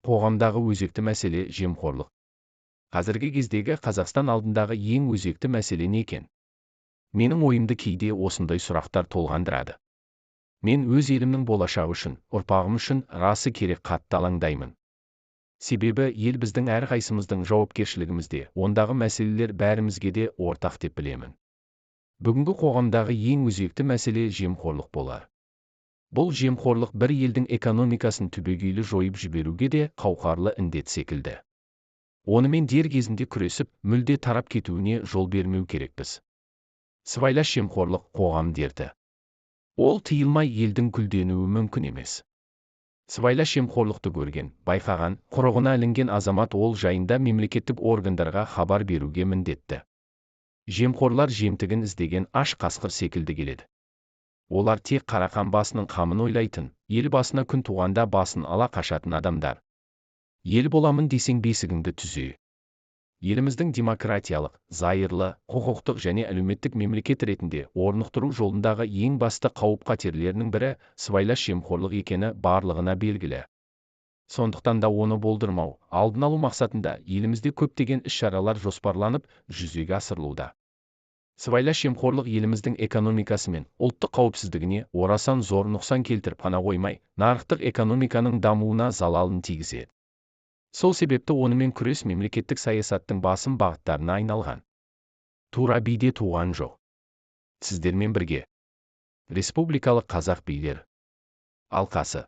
Қоғамдағы өзекті мәселе – жемқорлық. Қазіргі кездегі Қазақстан алдындағы ең өзекті мәселе не екен? Менің ойымды кейде осындай сұрақтар толғандырады. Мен өз елімнің болашағы үшін, ұрпағым үшін расы керек қатты алаңдаймын. Себебі ел біздің әрқайсымыздың жауапкершілігімізде, ондағы мәселелер бәрімізге де ортақ деп білемін. Бүгінгі қоғамдағы ең өзекті мәселе жемқорлық болар. Бұл жемқорлық бір елдің экономикасын түбегейлі жойып жіберуге де қауқарлы індет секілді. Онымен дер кезінде күресіп, мүлде тарап кетуіне жол бермеу керекпіз. Сыбайлас жемқорлық – қоғам дерті. Ол тыйылмай елдің гүлденуі мүмкін емес. Сыбайлас жемқорлықты көрген, байқаған, құрығына ілінген азамат ол жайында мемлекеттік органдарға хабар беруге міндетті. Жемқорлар жемтігін іздеген аш қасқыр секілді келеді. Олар тек қарақан басының қамын ойлайтын, ел басына күн туғанда басын ала қашатын адамдар. Ел боламын десең, бесігіңді түзе. Еліміздің демократиялық, зайырлы, құқықтық және әлеуметтік мемлекет ретінде орнықтыру жолындағы ең басты қауіп-қатерлерінің бірі сыбайлас жемқорлық екені барлығына белгілі. Сондықтан да оны болдырмау, алдын алу мақсатында елімізде көптеген іс-шаралар жоспарланып, жүзеге асырылуда. Сыбайлас жемқорлық еліміздің экономикасы мен ұлттық қауіпсіздігіне орасан зор нұқсан келтіріп қана қоймай, нарықтық экономиканың дамуына залалын тигізеді. Сол себепті онымен күрес мемлекеттік саясаттың басым бағыттарына айналған. Тура биде туған жоқ. Сіздермен бірге Республикалық қазақ билер алқасы.